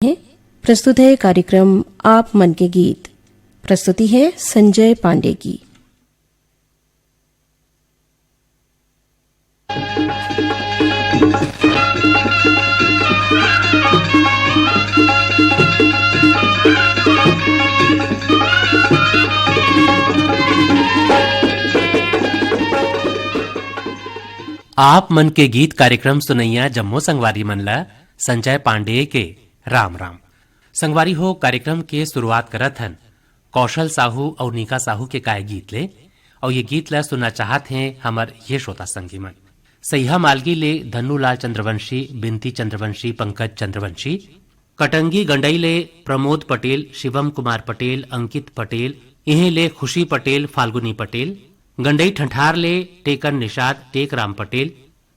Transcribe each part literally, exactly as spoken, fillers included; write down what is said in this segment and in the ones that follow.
हैं। प्रस्तुत है कार्यक्रम आप मन के गीत। प्रस्तुति है संजय पांडे की। आप मन के गीत कार्यक्रम सुनैया जम्मो संगवारी मन ला संजय पांडे के राम राम। संगवारी हो, कार्यक्रम के शुरुआत करत हन कौशल साहू अउ नीका साहू के गाय गीत ले। अउ ये गीत ला सुनना चाहत हें हमर ये श्रोता संगी मन। सैहा मालगी ले धन्नूलाल चंद्रवंशी, बिनती चंद्रवंशी, पंकज चंद्रवंशी, कटंगी गंडई ले प्रमोद पटेल, शिवम कुमार पटेल, अंकित पटेल, इहें ले खुशी पटेल, फाल्गुनी पटेल, गंडई ठंठार ले टेकन निषाद, टेकराम पटेल,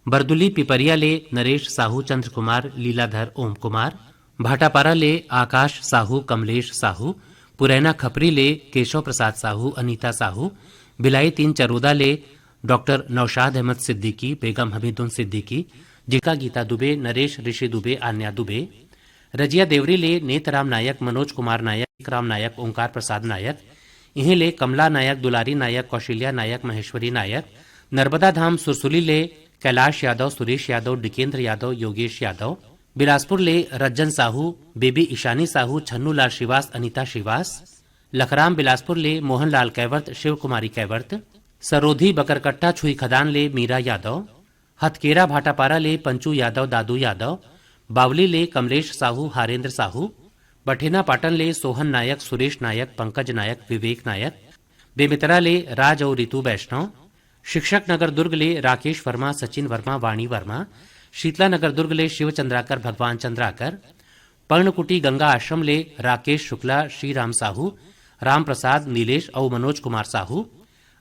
बरदुली पिपरिया ले नरेश साहू, चंद्र कुमार, लीलाधर, ओम कुमार, भाटापारा ले आकाश साहू, कमलेश साहू, पुरैना खपरी ले केशव प्रसाद साहू, अनीता साहू, भिलाई तीन चरोदा ले डॉक्टर नौशाद अहमद सिद्दीकी, बेगम हमीदुन सिद्दीकी, जिका गीता दुबे, नरेश ऋषि दुबे, आन्या दुबे, रजिया देवरी ले नेतराम नायक, मनोज कुमार नायक, राम नायक, ओंकार प्रसाद नायक, इहें ले कमला नायक, दुलारी नायक, कौशल्या नायक, महेश्वरी नायक, नर्मदा धाम सुरसुली ले कैलाश यादव, सुरेश यादव, डिकेंद्र यादव, योगेश यादव, बिलासपुर ले रज्जन साहू, बेबी ईशानी साहू, छन्नू लाल श्रीवास, अनीता श्रीवास, लखराम बिलासपुर ले मोहन लाल कैवर्त, शिव कुमारी कैवर्त, सरोधी बकरकट्टा छुई खदान ले मीरा यादव, हथकेरा भाटापारा ले पंचू यादव, दादू यादव, बावली ले कमलेश साहू, हारेंद्र साहू, बठेना पाटन ले सोहन नायक, सुरेश नायक, पंकज नायक, विवेक नायक, बेमेतरा ले राज अउ रितु वैष्णव, शिक्षक नगर दुर्ग ले राकेश वर्मा, सचिन वर्मा, वाणी वर्मा, शीतला नगर दुर्ग ले शिव चंद्राकर, भगवान चंद्राकर, पर्णकुटी गंगा आश्रम ले राकेश शुक्ला, श्री राम साहू, राम प्रसाद, नीलेश अउ मनोज कुमार साहू,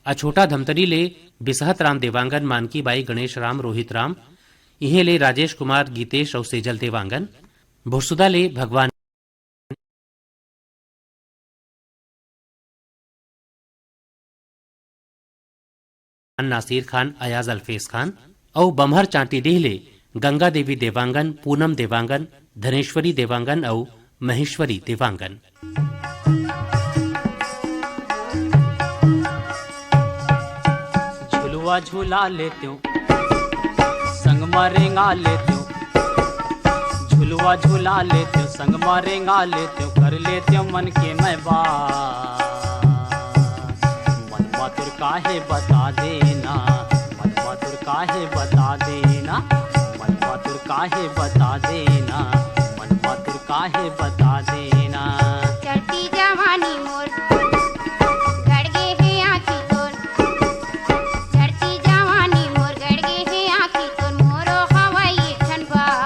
अछोटा धमतरी ले बिसहत राम देवांगन, मानकी बाई, गणेश राम, रोहित राम, इहें ले राजेश कुमार, गीतेश अउ सेजल देवांगन, भुरसुदा ले भगवान नासिर खान, अयाज अल्फेज खान अउ बम्हर चांटीडीह ले गंगा देवी देवांगन, पूनम देवांगन, धनेश्वरी देवांगन अउ महेश्वरी देवांगन। झुलवा झुला लेतेव, संग म रेंगा लेतेव, झुलवा झुला लेतेव, संग म रेंगा लेतेव, कर लेतेव मन के मैं बात। मन म तोर काहे बता देना, मन म तोर काहे बता देना, मन म तोर काहे बता देना, मन म तोर काहे बता देना। चढ़ती जवानी मोर गड़गे हे आँखी तोर, चढ़ती जवानी मोर गड़गे हे आँखी तोर, मोरो हवई एक ठन बात।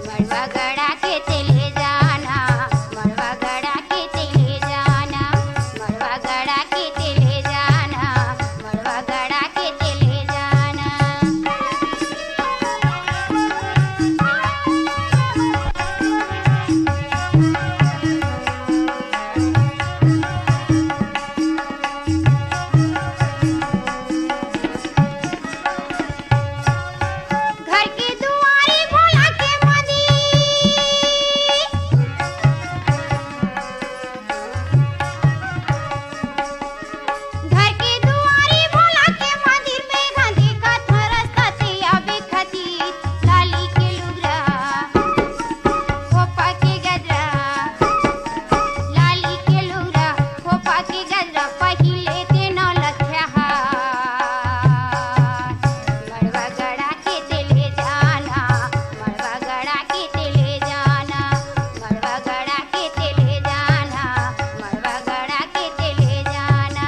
मड़वा गड़ा के तेले जाना, मड़वा गड़ा के तेले जाना, मड़वा गड़ा के तेले जाना, मड़वा गड़ा के तेले जाना। घर के दुआरी भोला के मंदिर, घर के दुआरी भोला के मंदिर में गांधी का थरस तते आवे खातिर लाली के लुगरा, खोपा के गजरा, लाली के लुगरा, खोपा के गजरा, पहिले ते नौ लखिया हार। मड़वा गड़ा के तेले जाना, मड़वा गड़ा के तेले जाना, मड़वा गड़ा के तेले जाना, मड़वा गड़ा के तेले जाना।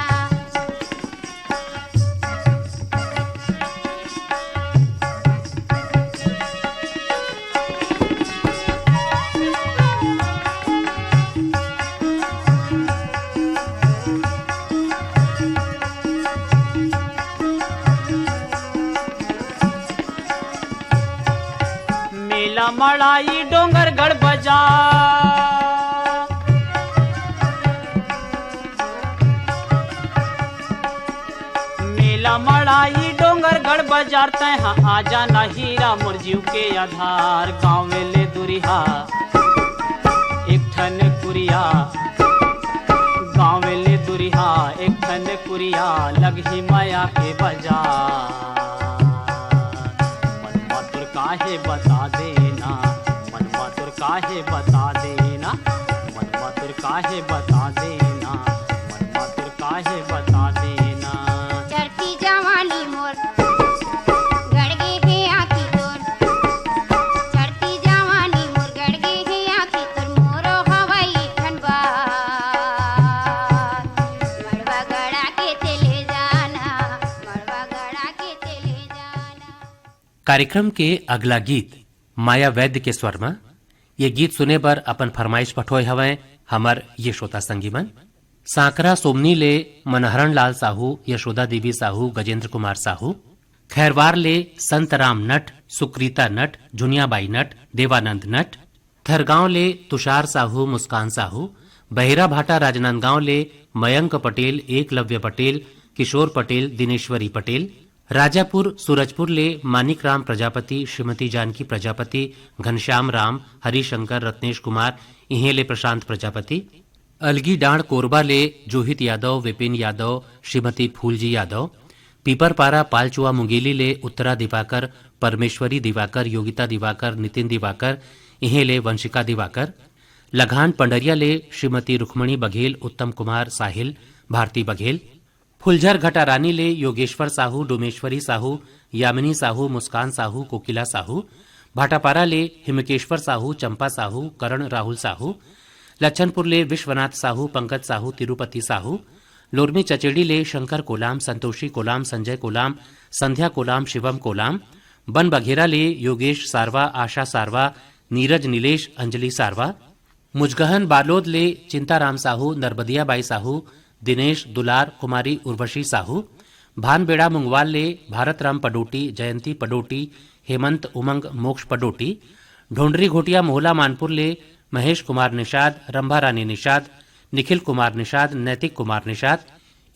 मेला मड़ाई डोंगरगढ़ बाजार, मेला मड़ाई डोंगरगढ़ बाजार, तैं हा आ जाना हीरा मोर जीव के आधार। गाँव ले दूर एक ठन कुरिया गाँव ले दुरिहा, एक ठन कुरिया लगही मया के बाजार। मन मा तोर काहे बता देना, मन मा तोर काहे बता देना, मन मा तोर काहे बता देना, मन मा तोर काहे बता देना। चढ़ती जवानी मोर गड़गे हे आँखी तोर, चढ़ती जवानी मोर गड़गे हे आँखी तोर, मोरो हवई ठन बार। मड़वा गड़ा के तेले जाना, मड़वा गड़ा के तेले जाना। कार्यक्रम के अगला गीत माया वैद्य के स्वर म। ये गीत सुने बर अपन फरमाइश पठोय हवय हमर ये श्रोता संगी मन। सांकरा सोमनी ले मनहरण लाल साहू, यशोदा देवी साहू, गजेंद्र कुमार साहू। खैरवार ले संतराम नट, सुक्रीता नट, झुनियाबाई नट, देवानंद नट। थरगांव ले तुषार साहू, मुस्कान साहू। बहेरा भाटा राजनांदगांव ले मयंक पटेल, एकलव्य पटेल, किशोर पटेल, दिनेश्वरी पटेल। राजापुर सूरजपुर ले मानिक राम प्रजापति, श्रीमती जानकी प्रजापति, घनश्याम राम, हरिशंकर, रत्नेश कुमार, इहें ले प्रशांत प्रजापति। अलगी डांड़ कोरबा ले जोहित यादव, विपिन यादव, श्रीमती फूलजी यादव। पीपरपारा पालचुआ मुंगेली ले उत्तरा दिवाकर, परमेश्वरी दिवाकर, योगिता दिवाकर, नितिन दिवाकर, इहें ले वंशिका दिवाकर। लघान पंडरिया ले श्रीमती रुक्मणी बघेल, उत्तम कुमार साहिल, भारती बघेल। फुलझर घटारानी ले योगेश्वर साहू, डोमेश्वरी साहू, यामिनी साहू, मुस्कान साहू, कोकिला साहू। भाटापारा ले हिमकेश्वर साहू, चंपा साहू, करण राहुल साहू। लच्छनपुर ले विश्वनाथ साहू, पंकज साहू, तिरुपति साहू। लोरमी चचेड़ी ले शंकर कोलाम, संतोषी कोलाम, संजय कोलाम, संध्या कोलाम, शिवम कोलाम। बन बघेरा ले योगेश सारवा, आशा सारवा, नीरज नीलेश, अंजलि सारवा। मुजगहन बालोद ले चिंताराम साहू, नरबदिया बाई साहू, दिनेश दुलार, कुमारी उर्वशी साहू। भानबेड़ा मुंगवाल ले भारत राम पडोटी, जयंती पडोटी, हेमंत उमंग, मोक्ष पडोटी। ढोंडरी घोटिया मोहला मानपुर ले महेश कुमार निषाद, रंभा रानी निषाद, निखिल कुमार निषाद, नैतिक कुमार निषाद।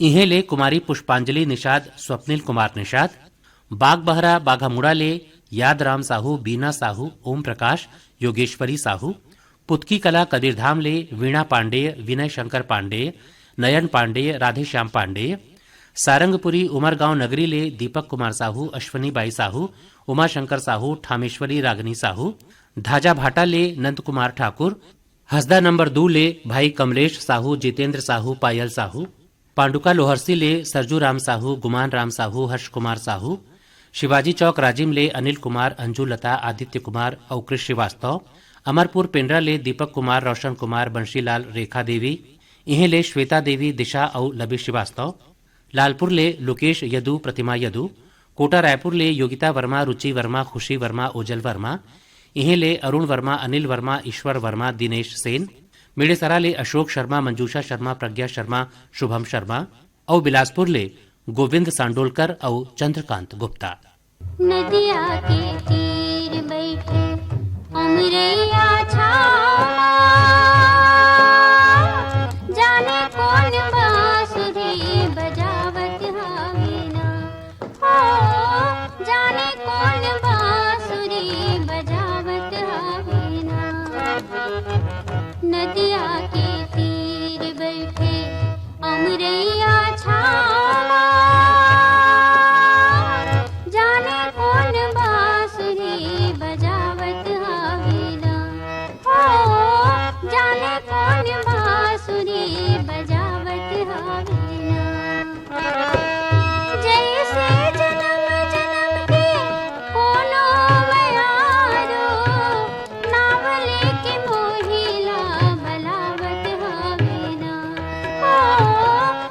इहें ले कुमारी पुष्पांजलि निषाद, स्वप्निल कुमार निषाद। बागबहरा बाघामुड़ा ले याद राम साहू, बीना साहू, ओम प्रकाश, योगेश्वरी साहू। पुतकी कला कबीरधाम ले वीणा पांडेय, विनय शंकर पांडेय, नयन पांडेय, राधेश्याम पांडेय। सारंगपुरी उमरगांव नगरी ले दीपक कुमार साहू, अश्वनी बाई साहू, उमाशंकर साहू, ठामेश्वरी रागनी साहू। धाजा भाटा ले नंद कुमार ठाकुर। हसदा नंबर दू ले भाई कमलेश साहू, जितेंद्र साहू, पायल साहू। पांडुका लोहरसी ले सरजू राम साहू, गुमान राम साहू, हर्ष कुमार साहू। शिवाजी चौक राजिम ले अनिल कुमार, अंजू लता, आदित्य कुमार अउ कृष श्रीवास्तव। अमरपुर पेंड्रा ले दीपक कुमार, रोशन कुमार, बंशीलाल, रेखा देवी। इहें ले श्वेता देवी, दिशा अउ लवी श्रीवास्तव। लालपुर ले लोकेश यदु, प्रतिमा यदु। कोटा रायपुर ले योगिता वर्मा, रुचि वर्मा, खुशी वर्मा, ओजल वर्मा। इहें ले अरुण वर्मा, अनिल वर्मा, ईश्वर वर्मा, दिनेश सेन। मेड़ेसरा ले अशोक शर्मा, मंजूषा शर्मा, प्रज्ञा शर्मा, शुभम शर्मा। अउ बिलासपुर ले गोविंद सांडोलकर अउ चंद्रकांत गुप्ता। नदिया के तीर बैठे अमरैया छावा, जाने कौन बांसुरी बजावत हवे ना। हो, जाने कौन बांसुरी बजावत हवे ना। नदिया के तीर बैठे अमरैया छावा, जाने कौन बांसुरी बजावत हवे ना। हो, जाने कौन बांसुरी बजावत हवे ना। जैसे जन्म जन्म के कोनो मयारो, नाव लेके मोहिला बलावत हवे ना। ओ,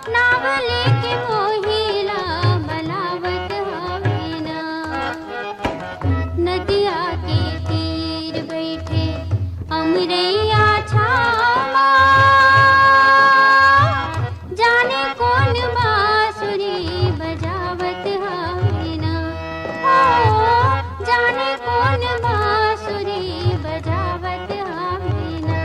नाव लेके मोहिला बलावत हवे ना। नदिया के तीर बैठे अमरैया छावा, जाने कौन बांसुरी बजावत हवे ना। ओ, जाने कौन बांसुरी बजावत हवे ना।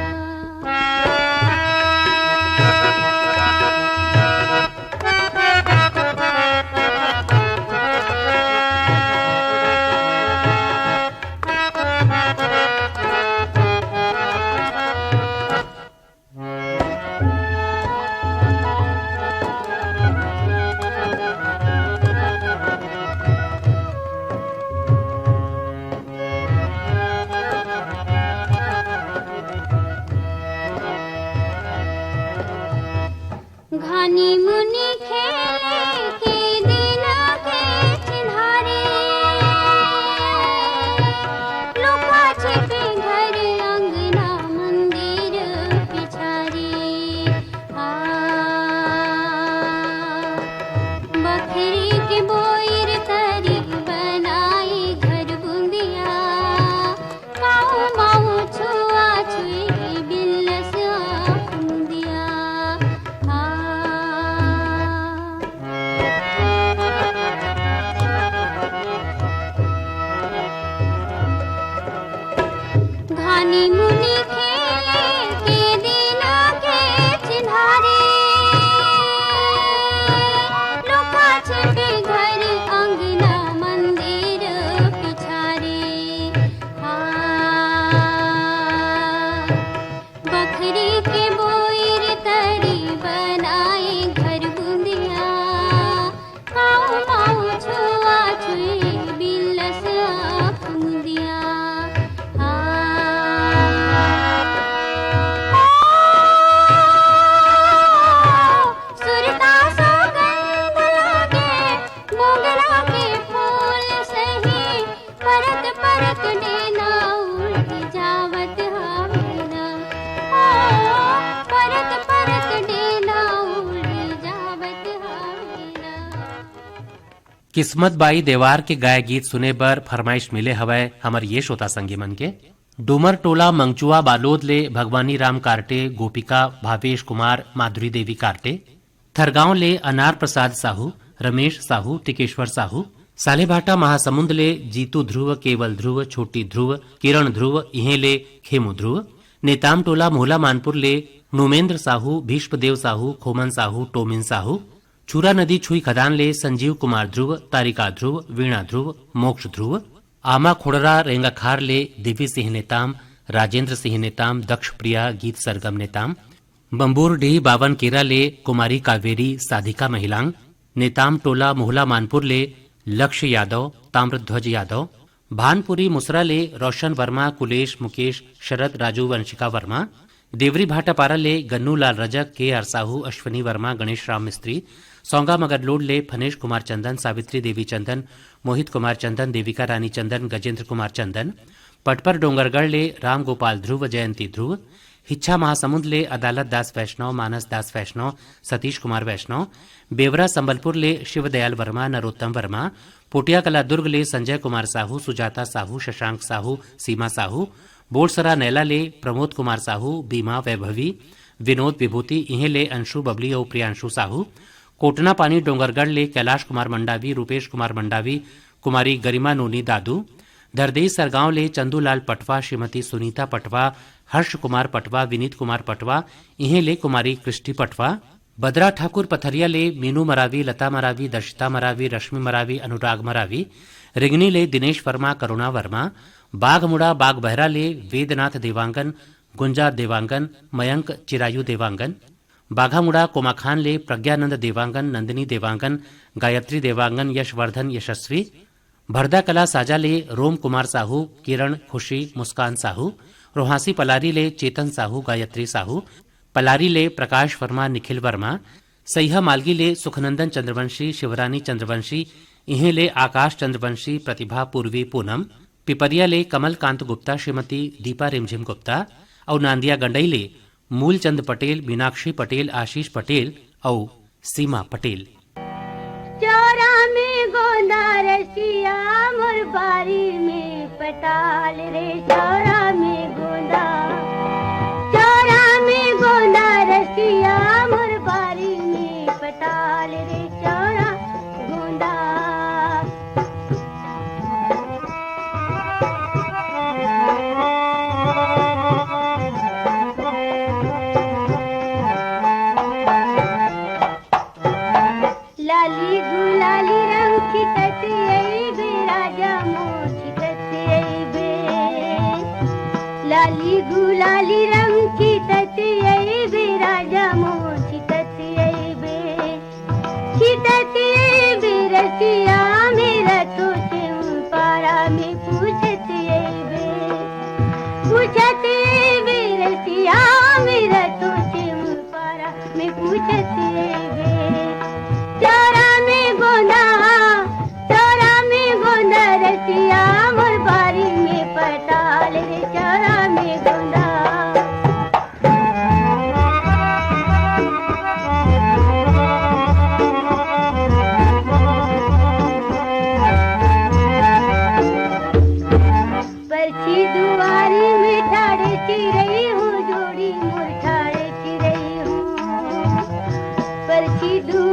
मुनि खेले के दीना के चिन्हारी, लुका छिपी घर अंगना मंदिर पिछारी। हाँ, बखरी के बोइर तरी बनाए घर बुंदिया, काऊ माऊ छुआ छुई बिलस आँख मुंदिया। आ, ओ, सुरता सौगंध लागे, मोगरा के फूल सही, परत परत डेना उड़ जावत हवे ना। ओ, परत परत डेना उड़ जावत हवे ना। किस्मत बाई देवार के गाय गीत सुने बर फरमाइश मिले हवय हमर ये श्रोता संगी मन के। डूमर टोला मंगचुआ बालोद ले भगवानी राम कार्टे, गोपिका, भावेश कुमार, माधुरी देवी कार्टे। थरगांव ले अनार प्रसाद साहू, रमेश साहू, टिकेश्वर साहू। सालेभाटा महासमुंद ले जीतू ध्रुव, केवल ध्रुव, छोटी ध्रुव, किरण ध्रुव, इहें ले खेमू ध्रुव। नेताम टोला मोहला मानपुर ले नुमेंद्र साहू, भीष्मदेव साहू, खोमन साहू, टोमिन साहू। छुरा नदी छुई खदान ले संजीव कुमार ध्रुव, तारिका ध्रुव, वीणा ध्रुव, मोक्ष ध्रुव। आमा खोड़रा रेंगाखार ले देवी सिंह नेताम, राजेंद्र सिंह नेताम, दक्ष प्रिया गीत सरगम नेताम। बम्बूर डीह बावन केरा ले कुमारी कावेरी, साधिका महिलांग। नेताम टोला मोहला मानपुर ले लक्ष्य यादव, ताम्रध्वज यादव। भानपुरी मुसरा ले रोशन वर्मा, कुलेश, मुकेश, शरद, राजू, वंशिका वर्मा। देवरी भाटापारा ले गन्नू लाल रजक, के आर साहू, अश्विनी वर्मा, गणेश राम मिस्त्री। सौंगा मगरलोड ले फनेश कुमार चंदन, सावित्री देवी चंदन, मोहित कुमार चंदन, देविका रानी चंदन, गजेंद्र कुमार चंदन। पटपर डोंगरगढ़ ले राम गोपाल ध्रुव, जयंती ध्रुव। हिच्छा महासमुंद ले अदालत दास वैष्णव, मानस दास वैष्णव, सतीश कुमार वैष्णव। बेवरा संबलपुर ले शिवदयाल वर्मा, नरोत्तम वर्मा। पोटिया कला दुर्ग ले संजय कुमार साहू, सुजाता साहू, शशांक साहू, सीमा साहू। बोरसरा नैला ले प्रमोद कुमार साहू, बीमा, वैभवी, विनोद, विभूति, इहें ले अंशु, बबली अउ प्रियांशु साहू। कोटना पानी डोंगरगढ़ ले कैलाश कुमार मंडावी, रूपेश कुमार मंडावी, कुमारी गरिमा नोनी दादू। दरदेई सरगांव ले चंदूलाल पटवा, श्रीमती सुनीता पटवा, हर्ष कुमार पटवा, विनीत कुमार पटवा, इहें ले कुमारी क्रिस्टी पटवा। बदरा ठाकुर पथरिया ले मीनू मरावी, लता मरावी, दर्शिता मरावी, रश्मि मरावी, अनुराग मरावी। रिंगनी ले दिनेश वर्मा, करुणा वर्मा। बाघमुड़ा बागबहरा ले वेदनाथ देवांगन, गुंजा देवांगन, मयंक चिरायु देवांगन। बाघामुड़ा कोमाखान ले प्रज्ञानंद देवांगन, नंदिनी देवांगन, गायत्री देवांगन, यशवर्धन यशस्वी। भरदा कला साजा ले रोम कुमार साहू, किरण, खुशी, मुस्कान साहू। रोहासी पलारी ले चेतन साहू, गायत्री साहू। पलारी ले प्रकाश वर्मा, निखिल वर्मा। सैहा मालगी ले सुखनंदन चंद्रवंशी, शिवरानी चंद्रवंशी, इहें ले आकाश चंद्रवंशी, प्रतिभा, पूर्वी, पूनम। पिपरिया ले कमलकांत गुप्ता, श्रीमती दीपा रिमझिम गुप्ता। अउ नांदिया गंडई ले मूलचंद पटेल, मीनाक्षी पटेल, आशीष पटेल अउ सीमा पटेल। चौरा में गोंदा रसिया मोर बारी में पटाल रे, चौरा में गोंदा, चौरा में गोंदा रसिया मोर बारी में पटाल रे, चौरा गोंदा। लाली गुलाली रंग छिटत अइबे, राजा मोर छिटत अइबे। लाली गुलाली रंग छिटत अइबे, राजा मोर छिटत अइबे। छिटत अइबे रसिया मेरा तो चेम पारा में पूछत अइबे। पूछत अइबे रसिया मेरा तो चेम पारा में पूछत अइबे। चौरा में गोंदा, चौरा में गोंदा रसिया मोर बारी में पटाल रे, चौरा में गोंदा। परछी दुआरी में ठाड़े चिरई हो, जोड़ी मोर ठाड़े चिरई हो। परछी दु-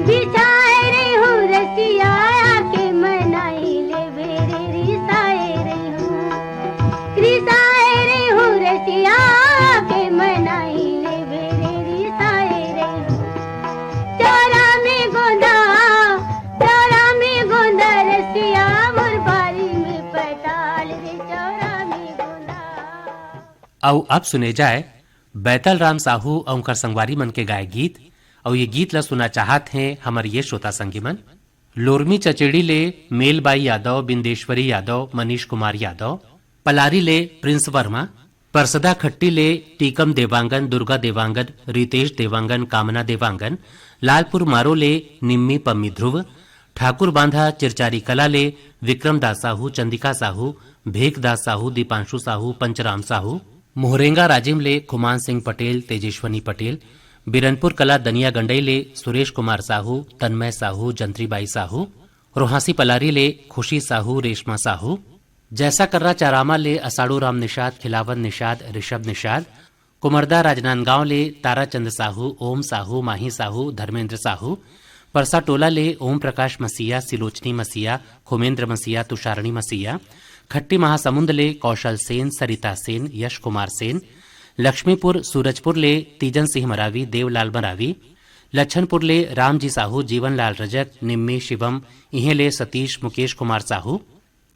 बिछाए रहिहूँ रसिया के मनाई ले बेरे रिसाए रहिहूँ। रिसाए रहिहूँ रसिया के मनाई ले बेरे रिसाए रहिहूँ। चौरा में गोंदा, चौरा में गोंदा रसिया मोर बारी में पताल रे चौरा में गोंदा। अउ अब सुने जाए बैतल राम साहू अउ उनकर संगवारी मन के गाय गीत। अउ ये गीत ला सुना चाहत हैं हमर ये श्रोता संगी मन। लोरमी चचेड़ी ले मेलबाई यादव, बिंदेश्वरी यादव, मनीष कुमार यादव, पलारी ले प्रिंस वर्मा, परसदा खट्टी ले टीकम देवांगन, दुर्गा देवांगन, रितेश देवांगन, कामना देवांगन, लालपुर मारो ले निम्मी पम्मी ध्रुव, ठाकुर बांधा चिरचारी कला ले विक्रम दास साहू, चंदिका साहू, भेख दास साहू, दीपांशु साहू, पंचराम साहू, मोहरेंगा राजिम ले खुमान सिंह पटेल, तेजेश्वनी पटेल, बिरनपुर कला दनिया गंडई ले सुरेश कुमार साहू, तन्मय साहू, जंत्रीबाई साहू, रोहासी पलारी ले खुशी साहू, रेशमा साहू, जैसा कर्रा चारामा ले असाड़ू राम निषाद, खिलावन निषाद, ऋषभ निषाद, कुमरदा राजनांदगांव ले ताराचंद साहू, ओम साहू, माही साहू, धर्मेंद्र साहू, परसा टोला ले ओम प्रकाश मसीहा, सिलोचनी मसीहा, खुमेंद्र मसीहा, तुषारणी मसीहा, खट्टी महासमुंद ले कौशल सेन, सरिता सेन, यश कुमार सेन, लक्ष्मीपुर सूरजपुर ले तीजन सिंह मरावी, देवलाल मरावी, लच्छनपुर ले रामजी साहू, जीवनलाल रजक, निम्मी शिवम, इहें ले सतीश मुकेश कुमार साहू,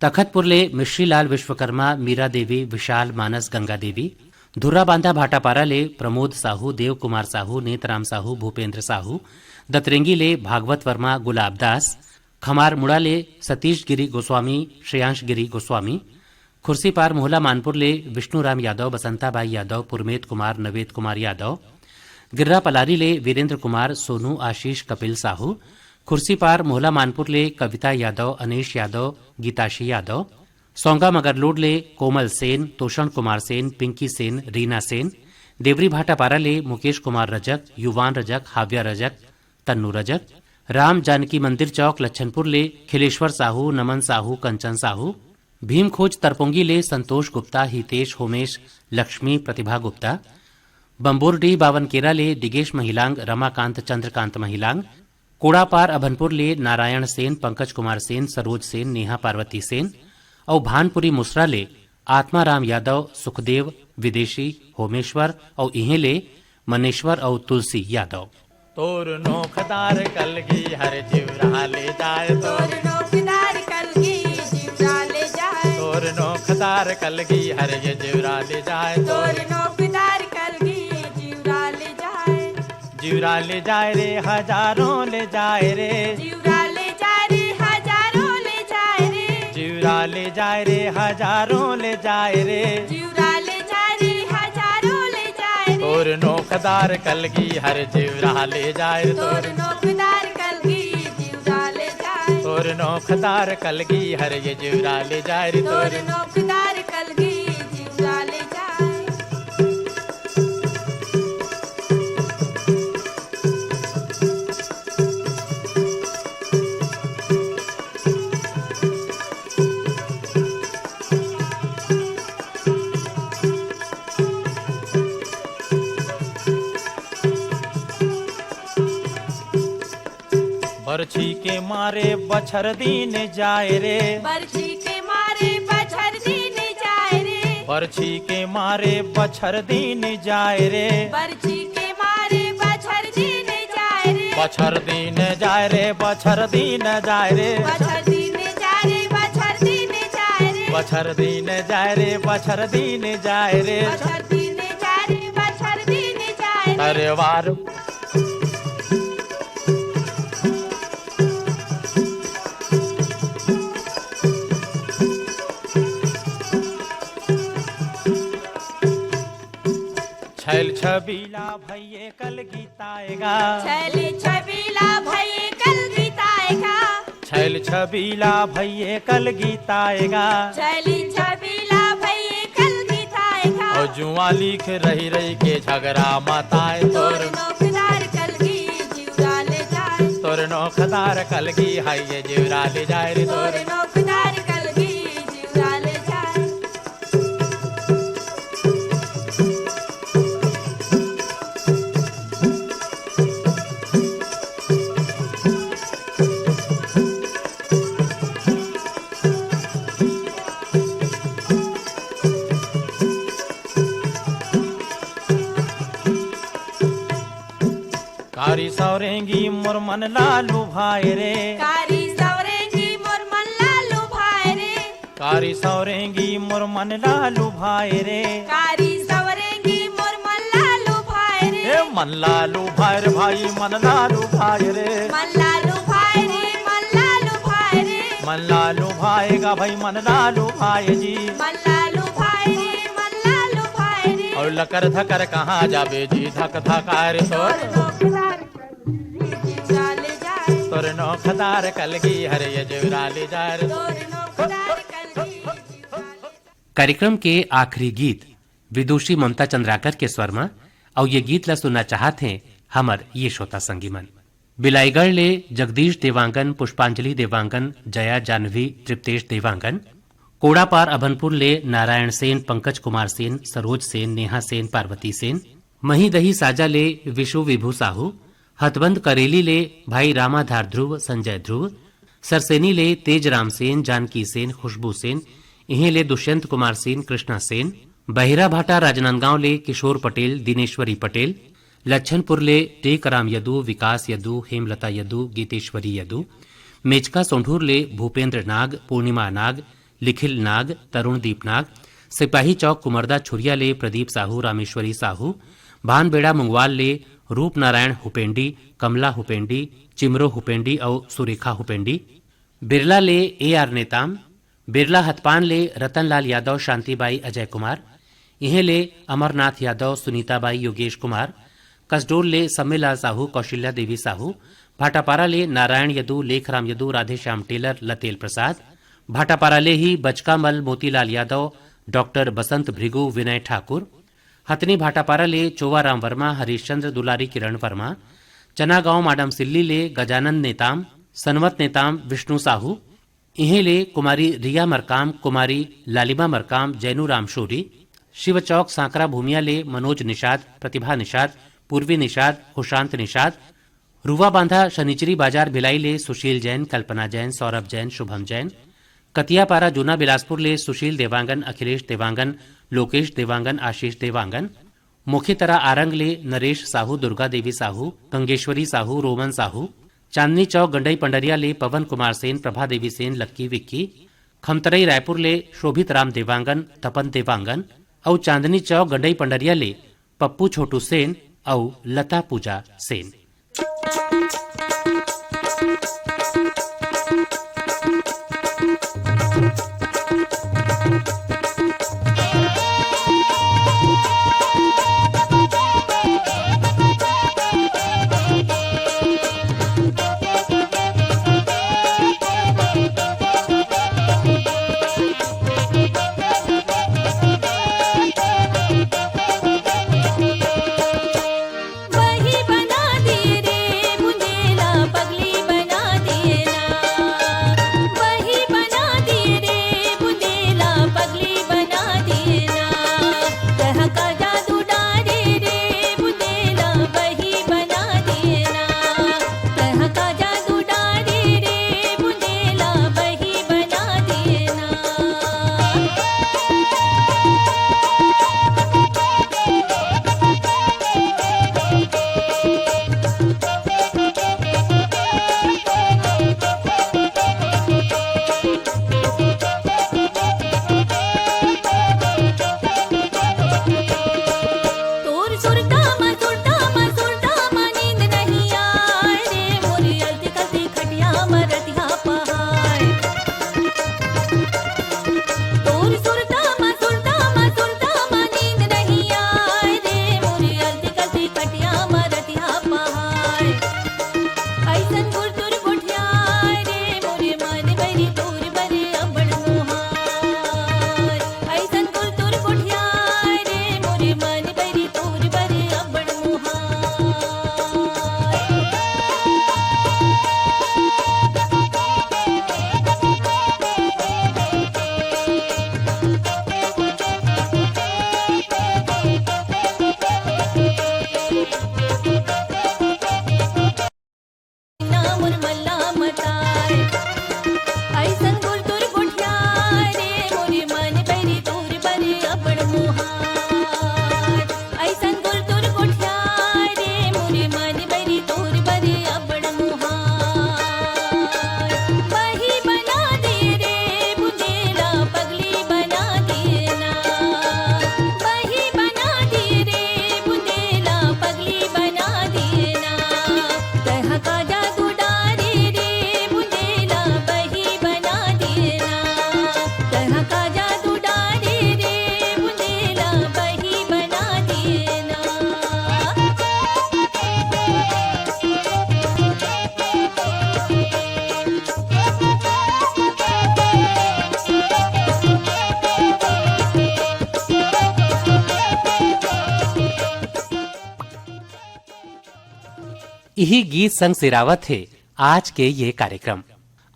तखतपुर ले मिश्रीलाल विश्वकर्मा, मीरा देवी, विशाल, मानस, गंगा देवी, धुर्राबांधा भाटापारा ले प्रमोद साहू, देव कुमार साहू, नेतराम साहू, भूपेंद्र साहू, दतरेंगी ले भागवत वर्मा, गुलाब दास, खमार मुड़ा ले सतीश गिरी गोस्वामी, श्रेयांश गिरी गोस्वामी, खुर्सीपार मोहला मानपुर ले विष्णुराम यादव, बसंताबाई यादव, पुरमेत कुमार, नवेद कुमार यादव, गिर्रा पलारी ले वीरेंद्र कुमार, सोनू, आशीष, कपिल साहू, खुर्सीपार मोहला मानपुर ले कविता यादव, अनीश यादव, गीताशी यादव, सौंगा मगरलोड ले कोमल सेन, तोषण कुमार सेन, पिंकी सेन, रीना सेन, देवरी भाटापारा ले मुकेश कुमार रजक, युवान रजक, हाव्या रजक, तन्नू रजक, राम जानकी मंदिर चौक लच्छनपुर ले खिलेश्वर साहू, नमन साहू, कंचन साहू, भीम खोज तरपोंगी ले संतोष गुप्ता, हितेश, होमेश, लक्ष्मी, प्रतिभा गुप्ता, बम्बोरडीह बावनकेरा ले दिगेश महिलांग, रमाकांत, चंद्रकांत महिलांग, कोड़ापार अभनपुर ले नारायण सेन, पंकज कुमार सेन, सरोज सेन, नेहा पार्वती सेन अउ भानपुरी मुसरा ले आत्माराम यादव, सुखदेव, विदेशी, होमेश्वर अउ इहें ले मनेश्वर अउ तुलसी यादव। तोर नोखदार कलगी हर जिवरा ले जाए, तोर नोखदार कलगी जिवरा ले जाए, तोर नोखदार कलगी हर ये जिवरा ले जाए, तोर नोखदार कलगी जिवरा ले जाए। जिवरा ले जाए रे, हजारों ले जाए रे। जिवरा ले जाए रे, हजारों ले जाए रे। जिवरा ले जाए रे, हजारों ले जाए रे। जिवरा ले जाए रे, हजारों ले जाए रे। तोर नोखदार कलगी हर जिवरा ले जाए रे। तोर तोर नोखदार कलगी जिवरा ले जाए। तोर नोखदार कलगी हर ये जिवरा ले जाए रे। तोर तोर नोखदार कलगी जिवरा ले जाए। बरछी के मारे बछर दिन जाए रे। बरछी के मारे बछर दिन जाए रे। बरछी के मारे बछर दिन जाए रे। बरछी के मारे बछर दिन जाए रे। बछर दिन जाए रे, बछर दिन जाए रे। बछर दिन जाए रे, बछर दिन जाए रे। बछर दिन जाए रे, बछर दिन जाए रे। बछर दिन जाए रे, बछर दिन जाए रे। अरे वार। छैल छबीला भइये कलगी ताएगा। छैल छबीला भइये कलगी ताएगा। छैल छबीला भइये कलगी ताएगा। छैल छबीला भइये कलगी ताएगा। और जुआ लिख रही रही के झगड़ा मताए तोर तोर नोखदार कलगी जिवरा ले जाए। तोर नोखदार कलगी है ये जिवरा ले जाए रे तोर तोर नोखदार कलगी जिवरा ले जाए। कारी सौरेंगी मोर मन ला लुभाए रे। कारी सौरेंगी मोर मन ला लुभाए रे। कारी सौरेंगी मोर मन ला लुभाए रे। कारी सौरेंगी मोर मन ला लुभाए रे। ए मन ला लुभाए रे भाई, मन ला लुभाए रे। मन ला लुभाए रे, मन ला लुभाए रे। मन ला लुभाएगा भाई, मन ला लुभाए जी। मन ला लुभाए रे, मन ला लुभाए रे। अउ लकर धकर कहाँ जाबे जी, धक धकार तोर। तोर नोखदार कलगी जिवरा ले जाए। तोर नोखदार कलगी हर ये जिवरा ले जाए। तोर नोखदार कलगी जिवरा ले जाए। कार्यक्रम के आखिरी गीत विदुषी ममता चंद्राकर के स्वर म, अउ ये गीत ला सुनना चाहत हे हमर ये श्रोता संगी मन। बिलाईगढ़ ले जगदीश देवांगन, पुष्पांजलि देवांगन, जया जाह्नवी, तृप्तेश देवांगन, कोड़ापार अभनपुर ले नारायण सेन, पंकज कुमार सेन, सरोज सेन, नेहा सेन, पार्वती सेन, महीदही साजा ले विशु विभू साहू, हथबंद करेली ले भाई रामाधार ध्रुव, संजय ध्रुव, सरसेनी ले तेज राम सेन, जानकी सेन, खुशबू सेन, इहें ले दुष्यंत कुमार सेन, कृष्णा सेन, बहिरा भाटा राजनांदगांव ले किशोर पटेल, दिनेश्वरी पटेल, लच्छनपुर ले टेकराम यदु, विकास यदु, हेमलता यदु, गीतेश्वरी यदु, मेचका सोंढूर ले भूपेंद्र नाग, पूर्णिमा नाग, लिखिल नाग, तरुणदीप नाग, सिपाही चौक कुमरदा छुरिया ले प्रदीप साहू, रामेश्वरी साहू, भानबेड़ा मुंगवाल ले रूपनारायण हुपेंडी, कमला हुपेंडी, चिमरो हुपेंडी अउ सुरेखा हुपेंडी, बिरला ले ए आर नेताम, बिरला हथपान ले रतनलाल यादव, शांतिबाई, अजय कुमार, इहें ले अमरनाथ यादव, सुनीताबाई, योगेश कुमार, कसडोल ले सम्मेलाल साहू, कौशल्या देवी साहू, भाटापारा ले नारायण यदु, लेखराम यदु, राधेश्याम टेलर, लतेल प्रसाद, भाटापारा ले ही बचकामल मोतीलाल यादव, डॉक्टर बसंत भृगु, विनय ठाकुर, हथनी भाटापारा ले चोवाराम वर्मा, हरीशचंद्र दुलारी, किरण वर्मा, चनागांव माडम सिल्ली ले गजानंद नेताम, सनवत नेताम, विष्णु साहू, इहें ले कुमारी रिया मरकाम, कुमारी लालिमा मरकाम, जैनू राम शोरी, शिव चौक सांकरा भूमिया ले मनोज निषाद, प्रतिभा निषाद, पूर्वी निषाद, खुशांत निषाद, रुवा बांधा शनिचरी बाजार भिलाई ले सुशील जैन, कल्पना जैन, सौरभ जैन, शुभम जैन, कतियापारा जूना बिलासपुर ले सुशील देवांगन, अखिलेश देवांगन, लोकेश देवांगन, आशीष देवांगन, मोखीतरा आरंग ले नरेश साहू, दुर्गा देवी साहू, गंगेश्वरी साहू, रोमन साहू, चांदनी चौक गंडई पंडरिया ले पवन कुमार सेन, प्रभा देवी सेन, लक्की विक्की, खमतरई रायपुर ले शोभित राम देवांगन, तपन देवांगन, अउ चांदनी चौक गंडई पंडरिया ले पप्पू छोटू सेन अउ लता पूजा सेन। यही गीत संग सिरावत हे आज के ये कार्यक्रम।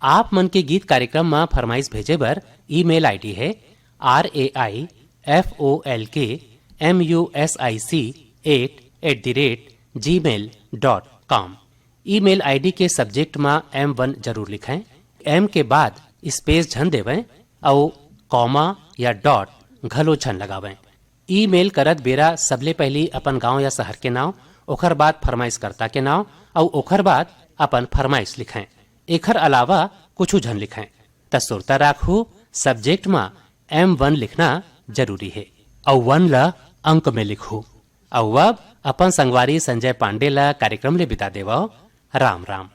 आप मन के गीत कार्यक्रम म फरमाइश भेजे बर ईमेल आईडी हे R A I F O L K M U S I C eight at the rate gmail dot com। Email ID के सब्जेक्ट म एम वन जरूर लिखें। एम के बाद स्पेस झन देवें अउ कॉमा या डॉट घलो झन लगावें। ईमेल करत बेरा सबले पहिली अपन गांव या शहर के नांव, ओखर बाद फरमाइशकर्ता के नांव अउ ओखर बाद अपन फरमाइश लिखें। एखर अलावा कुछु झन लिखें। त सुरता राखहू, सब्जेक्ट म एम वन लिखना जरूरी हे अउ वन ल अंक में लिखहू। अउ अब अपन संगवारी संजय पांडे ल कार्यक्रम ले बिदा देवव। राम राम।